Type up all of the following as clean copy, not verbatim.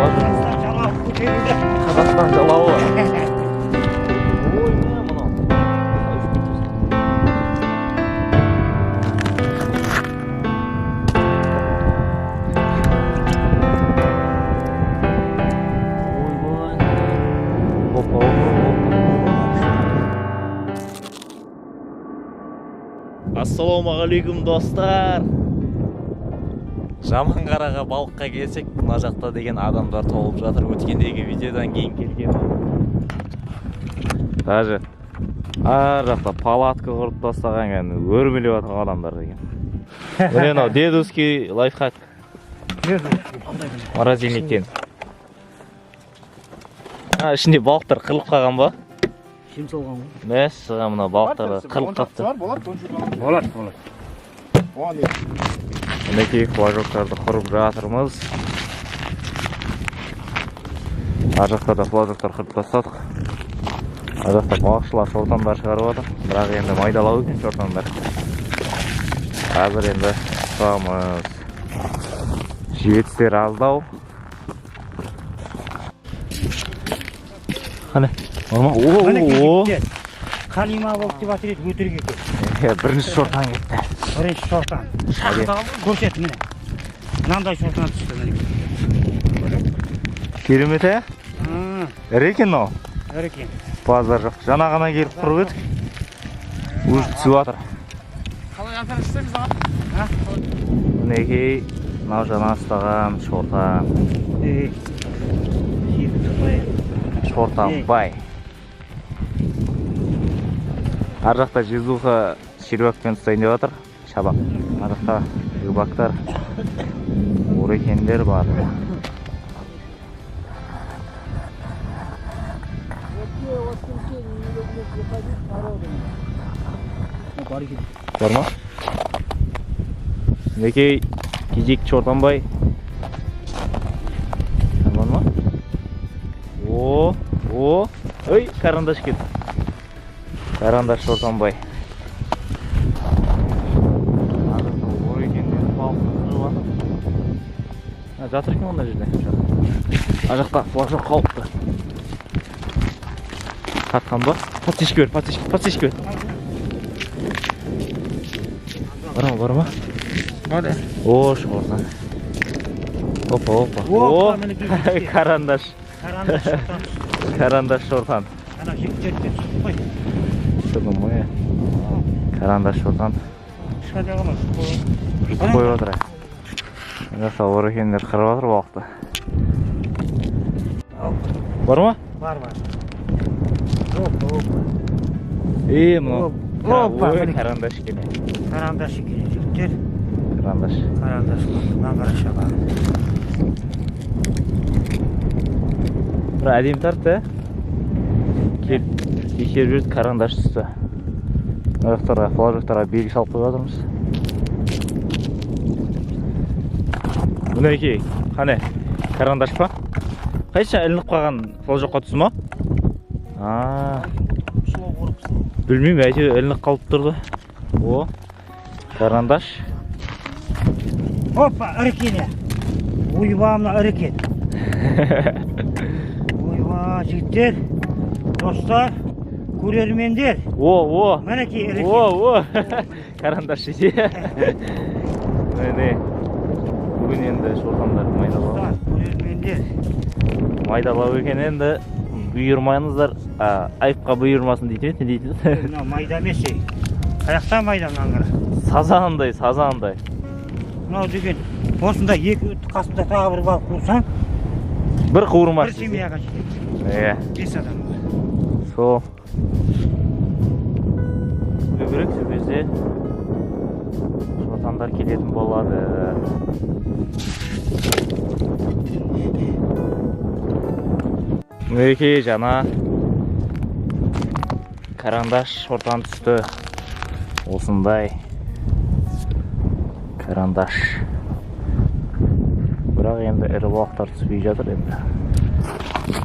Қазақстан жалауы көтерілді. Қазақстан жалауы. Ой, міне мынау. Ойбай. Опа, опа, опа. Ассалаумағалейкум, достар. Жаманқараға балыққа келсек, мына жақта деген адамдар толып жатыр. Өткендегі видеодан кейін келген. Даже ар жақта палатка құрып тастаған, кәдімгі өрмелеп жатқан адамдар деген. Міне, мынау дедовский лайфхак. Морозильниктен. А, ішінде балықтар қырылып қалған ба? Кім салған ғой? Мәссаған, мына балықтар қырылып қалыпты. Болады, болады. Болады, болады. Оған не? Мінекей, флажоктарды құрып жатырмыз. Ар жақта да флажоктар құрып тастадық. Ар жақта балықшылар шортандар шығарып жатыр. Бірақ енді майдалау екен шортандар. Қазір енді тұрамыз. Жетістер аздау. Қане, бар ма? О, о, о. Қалима болып деп жатыр еді, өтірік екен. Е, бірінші шортан кетті. Бірінші шортан. Көрсет, міне. Мынандай шортан түсті, міне. Керемет, ә? Ірі екен мынау. Ірі екен. Базар жоқ. Жаңа ғана келіп құрып едік. Уже түсіп жатыр. Қалай антар істейміз, аға? Мінекей, мынау жаңа ұстаған шортан. Ей. Сүйіп тұр. Шортан бай. Ар жақта жезуха червякпен ұстайын деп жатыр. Шабақ. Ар жақта рыбактар, орекендер бар. Бар екен. Бар ма? Мінекей, кезек шортанбай. Бар ма? О, о, ой, карандаш кетті. Карандаш шортанбай. Ар жақта орекендер балықты қырып жатыр. А, жатыр екен онда жерде. Ар жақта флажок қалыпты. Тартқан ба? Подсечка бер, подсечка, подсечка бер. Бар ма, бар ма? Бар. О, шортан. Опа, опа. О, Опа, мінекей, жігіттер. карандаш. Карандаш шортан түсті. Карандаш шортан. Ана жігіттер де түсті ғой. Түсірдім ғой. Карандаш шортан. Ешқайда қалмас. Жұтып қойып жатыр. Мына жақта орекендер қырып жатыр балықты. Бар ма? Бар, бар. Опа, опа. Е, мынау. Опа, Ой, мінекей. карандаш екен. Карандаш екен, жігіттер. Карандаш. Карандаш. Мына қараша бар. Бір әдемі тартты, ә? Келіп тексеріп жүрді, карандаш түсті. Мына жақтарға, флажоктарға белгі салып қойып жатырмыз. Мінекей, қане, карандаш па? Қайсы ілініп қалған флажокқа түсті ма? А, білмеймін, әйтеуір ілініп қалып тұрды. О, карандаш. Опа, ірі екен. Ойба, мына ірі екен. Ойба, жігіттер, достар, көрермендер. О, о. Мінекей, ірі О, о. Карандаш жесе. Міне. Бүгін енді шортандар майдалау. Достар, көрермендер. Майдалау екен енді. Бұйырмаңыздар, айыпқа бұйырмасын дейтін еді, не дейтін еді? Мынау майда емес, ей. Қаяқта майда мынаның қара? Сазандай, сазандай. Мынау деген осында екі қасында тағы бір балық қуырсаң, бір қуырмас бір семьяға жетеді. Иә. 5 адам. Сол. Керек сол кезде шортандар келетін болады. Мінекей, жаңа карандаш шортан түсті. Осындай карандаш. Бірақ енді ірі балықтар түспей жатыр енді.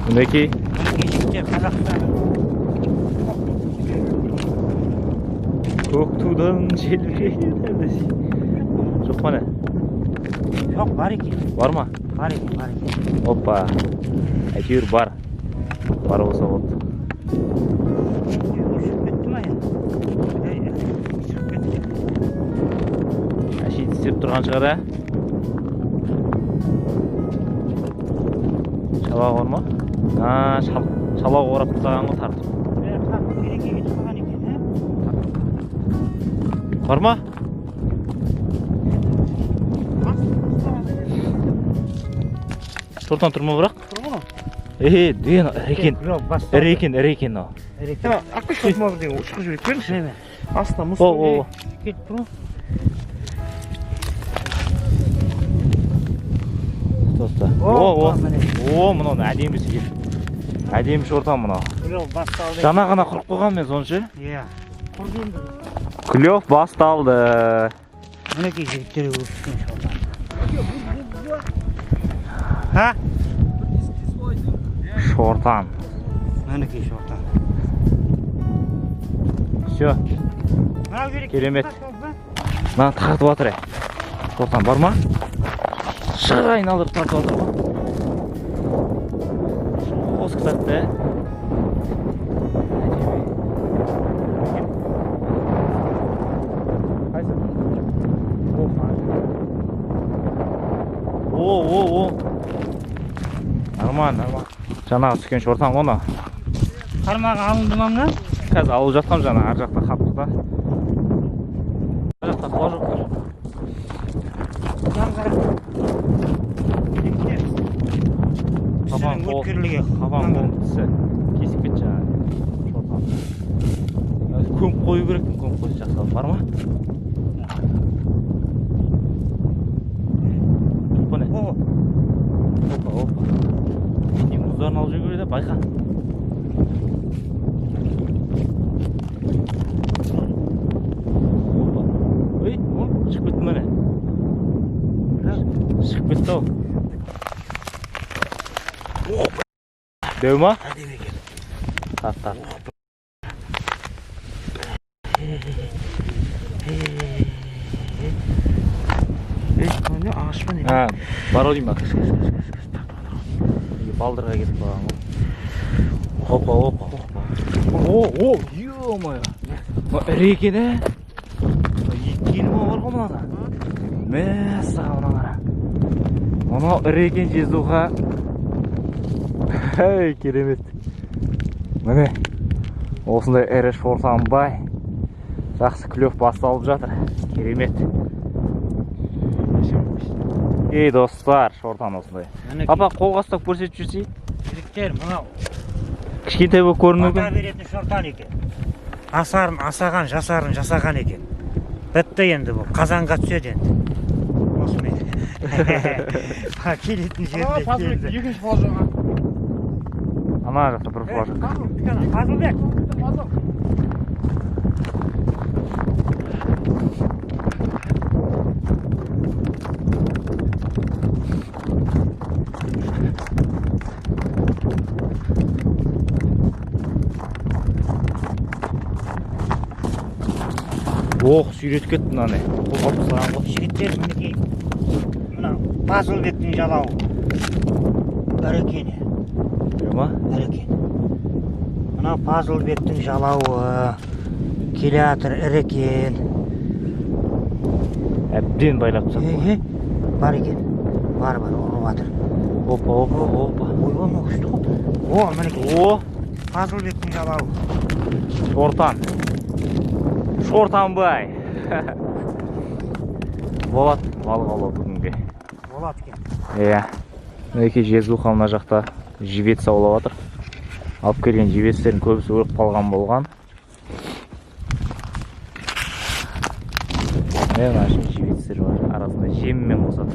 Мінекей. Мінекей, жігіттер, Қазақстан. Көк тудың желбірейді. Жоқ па не? Жоқ, бар екен. Бар ма? Бар екен, бар екен. Опа. Әйтеуір бар. Бар болса болды. Шығып кетті ма енді? Шығып кетті. Әшейін тістеп тұрған шығар, ә? Шалағы бар ма? Шалағы орап тастаған ғой тартып. Кереңге кетіп қалған екен, ә? Бар ма? Шортан тұр ма бірақ? Тұр ғой. Деген ірі екен. Ірі екен, ірі екен мынау. Ірі екен. Алып келші, деген шығып жіберіп беріңізші. Астына мұз. О, о, о. Кетіп тұр ғой. Тоста. О, о. О, мынау әдемісі екен. Әдемі шортан мынау. Клев басталды. Жаңа ғана құрып қойған мен соны ше. Иә. Құрды енді. Клев басталды. Мінекей жігіттер өскен шортан. Ха? Шортан. Мінекей шортан. Все. Керемет. Мына тартып жатыр. Шортан бар ма? Шығыр айналдырып тартып жатыр ғой. Қосып тартты. О, о, о. Нормально, нормально. Жаңағы түскен шортан ғой мынау. Қармағы алынды ма мына? Қазір алып жатқам жаңа, ар жақта қаптық та. Ар жақта флажок тұр. Қабан қол, қабан қолының тісі кесіп кетті жаңа шортан. Көміп қою керек, көміп қойса жақсы бар ма? Опа, не? Опа, опа. Бетінен мұздарын алып жүре береді, байқа. Опа. Ой, шығып кетті міне. Шығып кетті ау. Дәу ма? Әдемі екен. Тарт, тарт. Не ағаш па не? Бар ау деймін. Балдырға кетіп қалған ғой. Опа, опа. О, о, ё-моё. Мына ірі екен, ә? Екі келі ма бар ғой мынада? Мәссаған, мына қара. Мынау ірі екен жезуха. Эй, керемет. Міне, осындай ірі шортанбай. Жақсы клев басталып жатыр. Керемет. Ей, достар, шортан осындай. Папа, қолға ұстап көрсетіп жүрсей. Жігіттер, мынау кішкентай болып көрінуі мүмкін. Ата беретін шортан екен. Асарын асаған, жасарын жасаған екен. Бітті енді бұл. Қазанға түседі енді. Осымен. Келетін жеріне келді. Екінші флажок. Ана жақта бір флажок. Фазылбек. Ох, сүйретіп кетті мынаны. Қолға тастаған ғой. Жігіттер, мінекей мына Фазылбектің жалауы. Ірі екен. Ірі ма? Ірі екен. Мына Фазылбектің жалауы келе жатыр, ірі екен. Әбден байлап тастады ғой. Бар екен. Бар, бар, ұрып жатыр. Опа, опа, опа. Ойбай, мынау күшті ғой. О, мінекей. О! Фазылбектің жалауы. Шортан. Шортанбай. Болады балық аулау бүгінге. Болады екен. Иә. Мінекей жезуха мына жақта живец аулап жатыр. Алып келген живецтердің көбісі өліп қалған болған. Міне мына жерде живецтер бар. Арасында жеммен қосады.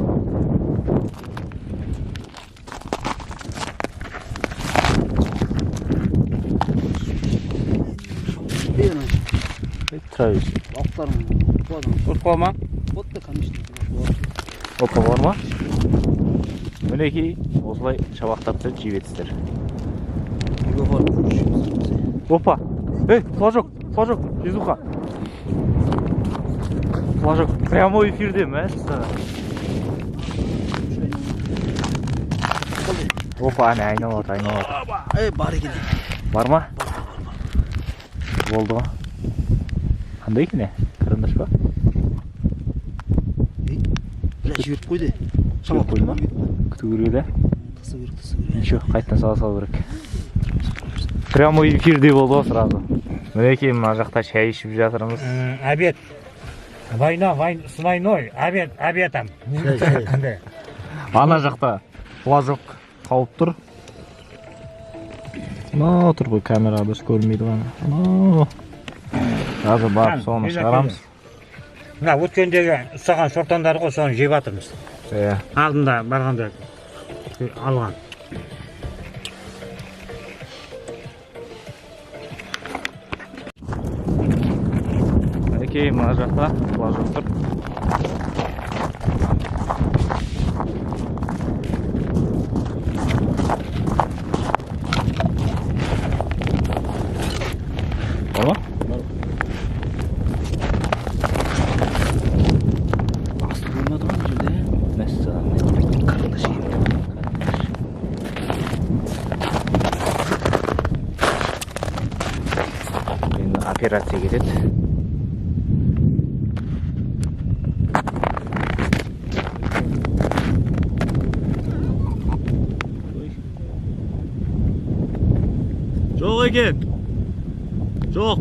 Тұра берсін. Өліп қала ма? Опа, бар ма? Мінекей осылай шабақтап түседі живецтер. Опа! Эй, флажок, флажок, жезуха. Флажок прямой эфирде, мәссаған. Опа, әне айналып жатыр, айналып жатыр. Ей, бар екен. Бар ма? Болды ғой. Қандай екен, е? Карандаш па? Бля, жіберіп қойды. Жіберіп қойды ма? Күту керек еді. Тастау керек, тастау керек. Ничего, қайтадан сала салу керек. Прямой эфирде болды ғой сразу. Мінекей, мына жақта шай ішіп жатырмыз. Обед. Война, война, с войной, обед, обедом. Қандай? Ана жақта флажок қауып тұр. Мынау тұр ғой, камера дұрыс көрінбейді ғой. Анау. Қазір барып соны шығарамыз. Мына өткендегі ұстаған шортандар ғой, соны жеп жатырмыз. Иә. Алдында барғанда алған. Мінекей, мына жақта флажок тұр. Бар ма? Асты болмады ғой бұл жерде. Мәссаған. Карандаш екен. Енді операция кетеді. Жоқ екен. Жоқ.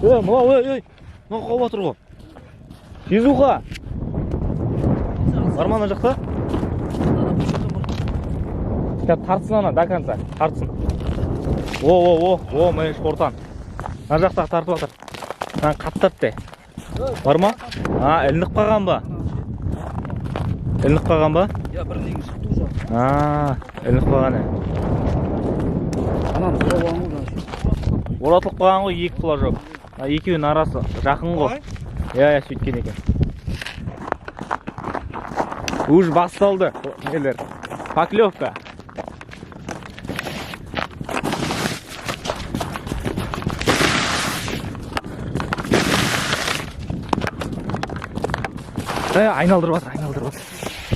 Ей, мынау, ей, ей. Мынау қауып жатыр ғой. Жезуха. Бар ма ана жақта? Я тартсын ана, до конца. Тартсын. О, о, о, о, міне шортан. Мына жақта тартып жатыр. Мынаны қатты тартты. Бар ма? А, ілініп қалған ба? Ілініп қалған ба? Я бір неңі шықты уже. А, ілініп қалған. Ананы сұрап алған ғой. Оратылып қалған ғой екі флажок. А, екеуінің арасы жақын ғой. Иә, иә, сөйткен екен. Уж басталды нелер. Поклевка. Эй, айналдырып жатыр, айналдырып жатыр.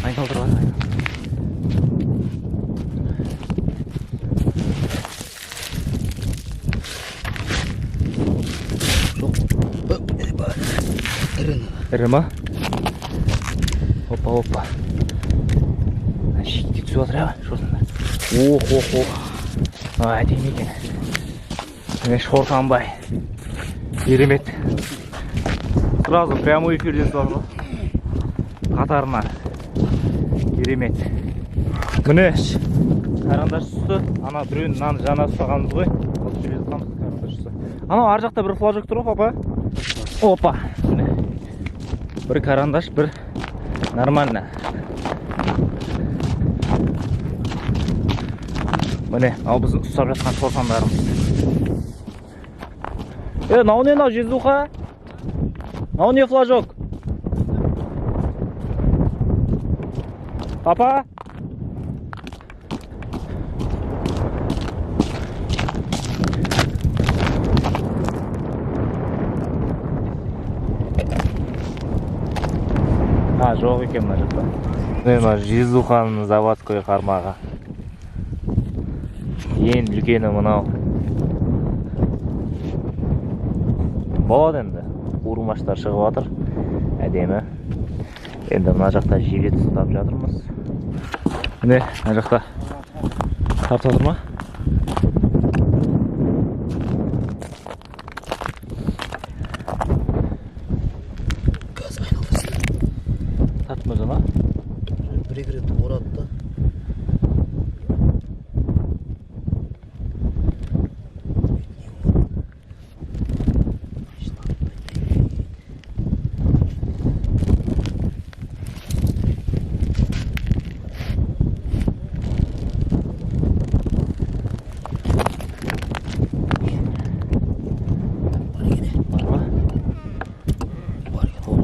Айналдырып жатыр. Ірі ма? Опа, опа. Шекке түсіп жатыр, ә, шортандар. Ох, ох, ох. Әдемі екен. Міне шортанбай. Керемет. Сразу прямой эфирден түсіп жатыр ғой. Қатарына. Керемет. Міне карандаш түсті. Ана біреуін мынаны жаңа ұстағанбыз ғой. Алып келе жатқанбыз, карандаш түсті. Анау ар жақта бір флажок тұр ғой, папа. Опа. Міне. Бір карандаш, бір нормально. Міне, ал біздің ұстап жатқан шортандарымыз. Е, мынау не мынау, жезуха? Мынау не флажок? Папа? А, жоқ екен мына жақта. Міне мына жезуханың заводской қармағы. Ең үлкені мынау. Болады енді. Қуырмаштар шығып жатыр. Әдемі. Енді мына жақта жилет ұстап жатырмыз. Міне мына жақта тартып жатыр ма? Газ айналдырсын. Тартма жаңа. Бір екі рет орады да. Бар ма? Бар екен.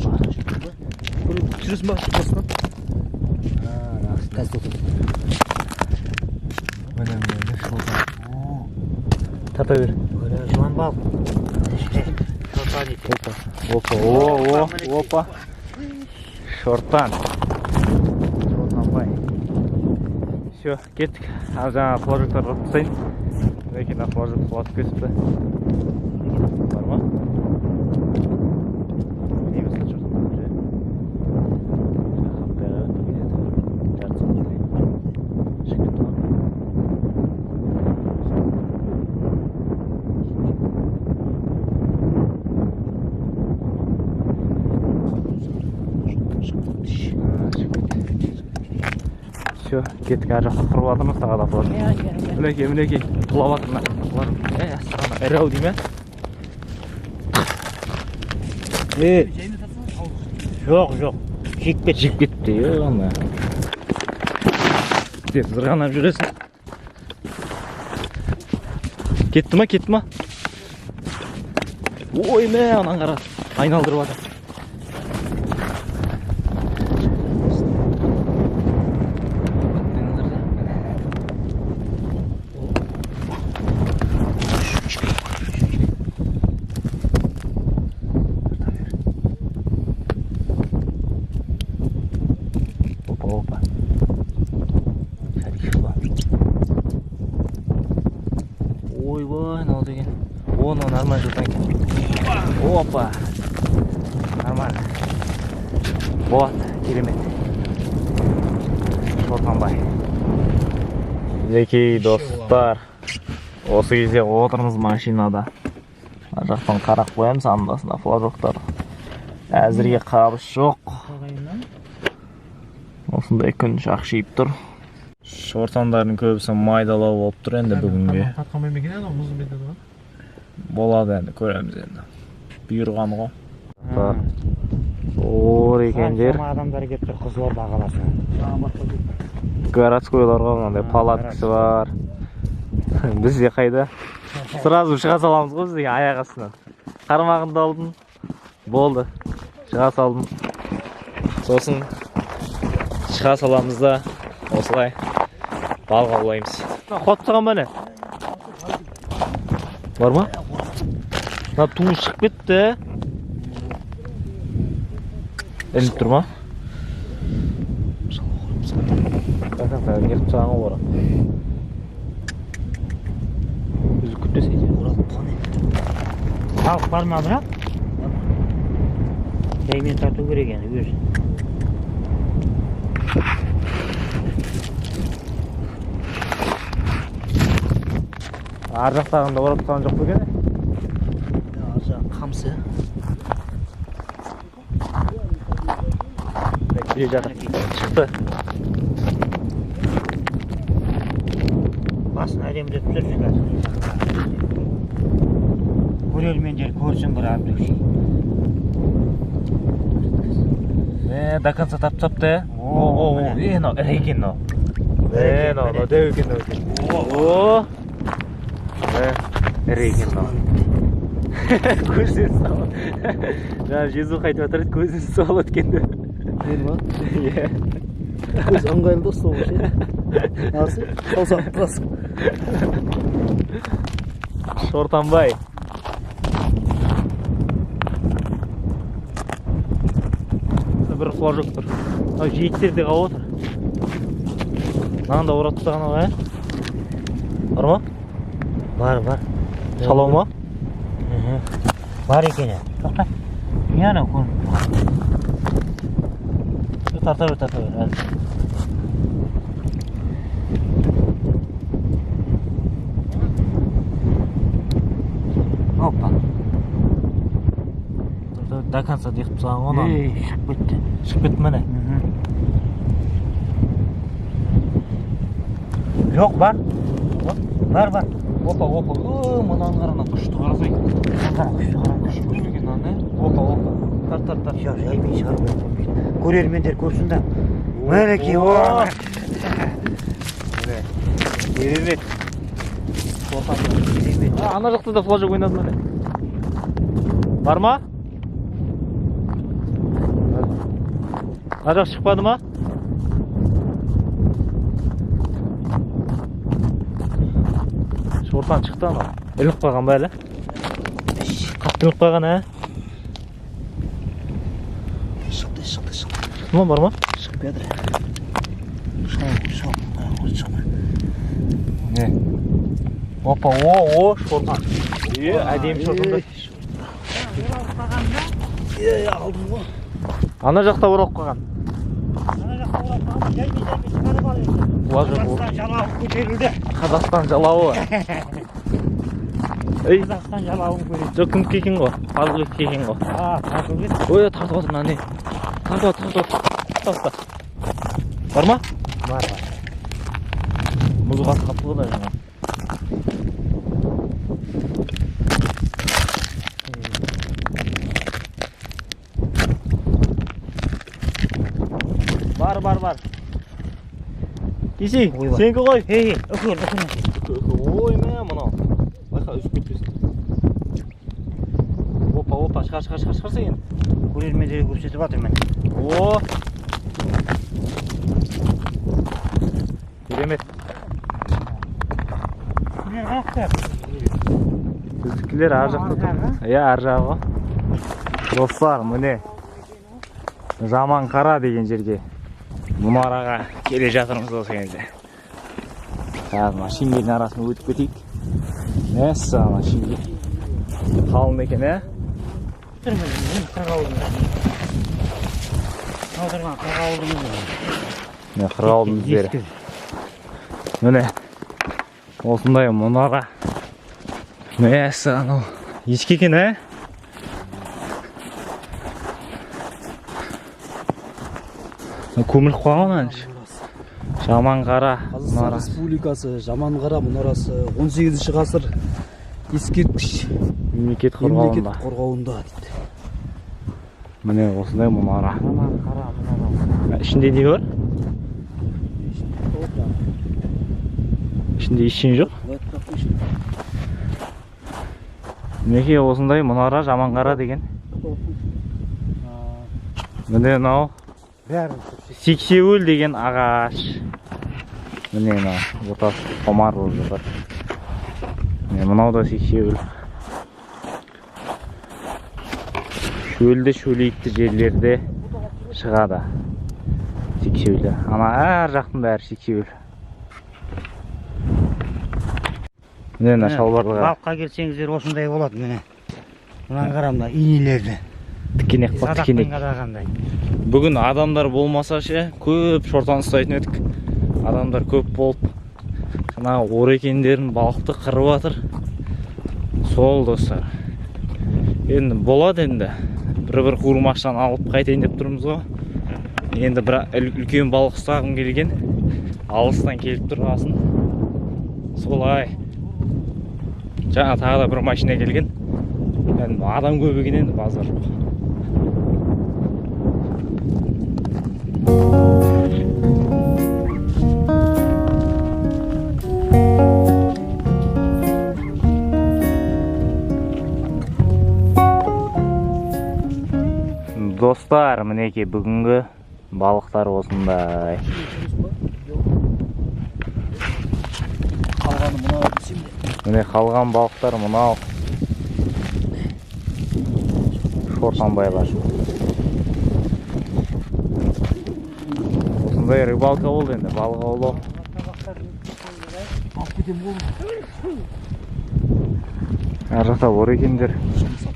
Түсіресің ба? Басынан. Қазір тоқтат. Тарта бер. Жылан балық. Шортан екен. Опа, опа, опа. Шортан. Шортанбай. Все, кеттік. Ал жаңа флажоктар қырып тастайын. Мінекей мына флажок құлатып кетіпті. Бар ма? Білмейміз қанша шортан бар. Қаптайға өтіп кетеді. Жарты сағат шығып кетті ғой. Все, кеттік, ар жақта құрып жатырмыз, тағы да флажок. Мінекей, мінекей, құлап жатыр мына флажок. Астана ірі ау дей ме? Жоқ, жоқ. Жеп кетті. Жеп кетті, ана. Деп зырғанап жүресің. Кетті ма, кетті ма? Ой, мә, ананы қара. Айналдырып жатыр. Опа, опа. Шарик шықпа. Ойбай, мынау деген. О, мынау нормально жылтан екен. Опа. Нормально. Болады, керемет. Шортанбай. Мінекей, достар. Осы кезде отырмыз машинада. Ар жақтан қарап қоямыз анда-санда флажоктар. Әзірге қабыс жоқ. Осындай күн шақшиып тұр. Шортандардың көбісі майдалау болып тұр енді бүгінге. Тартқан ба екен анау мұздың бетінде тұрған? Болады енді, көреміз енді. Бұйырғаны ғой. Ор екендер. Адамдар келіп тұр Қызылорда қаласынан. Городскойларға мынандай палаткасы бар. Бізде қайда? Сразу шыға саламыз ғой бізге аяқ астынан. Қармағымды алдым. Болды. Шыға салдым. Сосын шыға саламыз да осылай балық аулаймыз. Қуат тастаған ба не? Бар ма? Мына туы шығып кетті. Ілініп тұр ма? Келіп тастаған ғой орақ. Үзіп кетпесе екен. Халық бар ма бірақ? Жаймен тарту керек енді өзі. Ар жақтағында орап тастаған жоқ па екен? Ар жағы қамысы. Келе жатыр. Шықты. Басын әдемілеп түсірші қазір. Көрермендер көрсін бір әбдікші. До конца тартып тастапты. О, мынау ірі екен мынау. Мынау дәу екен мынау. О! Ірі екен мынау. Көзінен салып. Жаңа Жезух айтып жатыр еді, көзінен салып екен деп. Мен ма? Иә. Көз ыңғайлы да ұстауға ше. Алсы, саусақ тұрасың. Шортанбай. Бір флажок тұр. Мынау жиектер де қалып отыр. Мынаны да орап тастаған ғой, ә? Бар ма? Бар, бар. Шалау ма? Бар екен. Тоқта. Не анау көрініп тұрған? Тарта бер, тарта бер. Әлі. Опа. До конца дегіп тастаған ғой мынаны. Ей, шығып кетті. Шығып кетті міне. Жоқ, бар. Бар, бар. Опа, опа. Мынаны қара, мына күшті қарасай. Қара, күшті қара. Күшті екен мынаны, Опа, опа. Тарт, тарт, тарт. Жоқ, жаймен шығару керек. Көрермендер көрсін да. Мінекей, о! Керемет. Ана жақта да флажок ойнады міне. Бар ма? Ана жақ шықпады ма? Шортан шықты анау. Ілініп қалған ба әлі? Қатты ілініп қалған, ә? Шықты, шықты, шықты. Шықты ма, бар ма? Шығып жатыр. Шау, шау, шықма. Не? Опа, о, о, шортан. Е, әдемі шортандар. Е, алдым ғой. Ана жақта оралып қалған. Ана жақта оралып қалған, жаймен жаймен шығарып ал енді. Флажок. Қазақстан жалауы көтерілді. Қазақстан жалауы. Ей, Қазақстан жалауын көреді. жоқ, кімдікі екен ғой? Пазылбектікі екен ғой. А, Пазылбек. Ой, тартып отыр мына не? Тартып отыр, тартып отыр. Ұста, ұста. Бар ма? Бар, бар. Мұз қатып қалыпты ғой да жаңа. Бар, бар, бар. Кесей, Ойбай. сенікі ғой. Ей, ей, үкір, үкір. Ой, мә, мынау. Байқа, үзіп кетпесін. Опа, опа, шығар, шығар, шығар, шығарса енді. Көрермендерге көрсетіп жатыр міне. О! Керемет. Күлер қаяқта? Біздікілер ар жақта тұр. Иә, ар жағы ғой. Достар, міне. Жаман қара деген жерге мұнараға келе жатырмыз осы кезде. Қазір мына шеңгелдің арасына өтіп кетейік. Мәссаған, мына шеңгел. Қалың екен, ә? Тұр міне, міне қырғауылдың. Мынау тұрған қырғауылдың ізі. Міне қырғауылдың іздері. Міне осындай мұнара. Мәссаған, ескі екен, ә? Көміліп қалған әнші. Жаман қара Қазақстан мұнара. Республикасы Жаман қара мұнарасы 18 ғасыр ескерткіш Мемлекет мемлекет қорғауында. қорғауында дейді. Міне осындай мұнара. Жаман қара мұнара. Ішінде не бар? Ішінде ештеңе жоқ. Мінекей осындай мұнара Жаман қара деген. Міне мынау Бәрін сексеуіл деген ағаш. Міне мынау ортасы томар болып жатыр. Міне мынау да сексеуіл. Шөлді шөлейтті жерлерде шығады сексеуілі. Ана әр жақтың бәрі сексеуіл. Міне мына шалбарлығы. Балыққа келсеңіздер осындай болады міне. Мынаны қара мына инелерді. Тікенек қой, Садақпен тікенек. қадағандай. Бүгін адамдар болмаса ше, көп шортан ұстайтын едік. Адамдар көп болып, жаңағы орекендерін балықты қырып жатыр. Сол достар. Енді болады енді. Бір-бір қуырмаштан алып қайтайын деп тұрмыз ғой. Енді бір үлкен балық ұстағым келген. Алыстан келіп тұрғасын. Солай. Жаңа тағы да бір машина келген. Енді адам көп екен енді, базар жоқ. Достар, мінекей бүгінгі балықтар осындай. Қалғаны мынау десем де. Міне қалған балықтар мынау. Шортанбайлар. Осындай рыбалка болды енді, балық аулау. Алып кетемін ғой. Ар жақта орекендер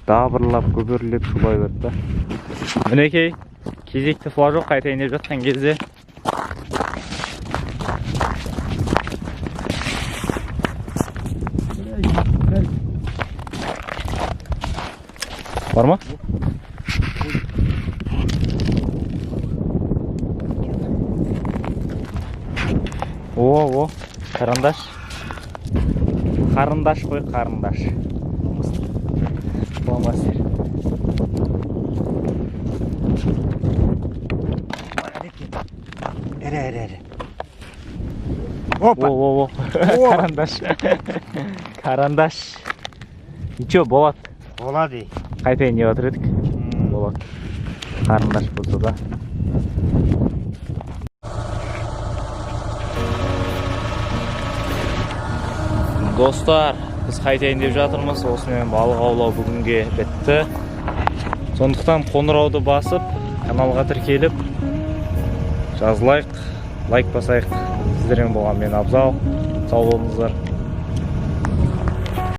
дабырлап, көбірлеп шулай берді да. Мінекей кезекті флажок қайтайын деп жатқан кезде бар ма? О, о, карандаш. Қарындаш қой, қарындаш. Фломастер. Ірі, ірі, ірі. Опа. О, о, о. Карандаш. Карандаш. Ничего, болады. Болады. Қайтайын деп жатыр едік. Болады. Қарындаш болса да. Достар, Біз қайтайын деп жатырмыз. Осымен балық аулау бүгінге бітті. Сондықтан қоңырауды басып, каналға тіркеліп, жазылайық, лайк басайық. Сіздермен болған мен, Абзал. Сау болыңыздар.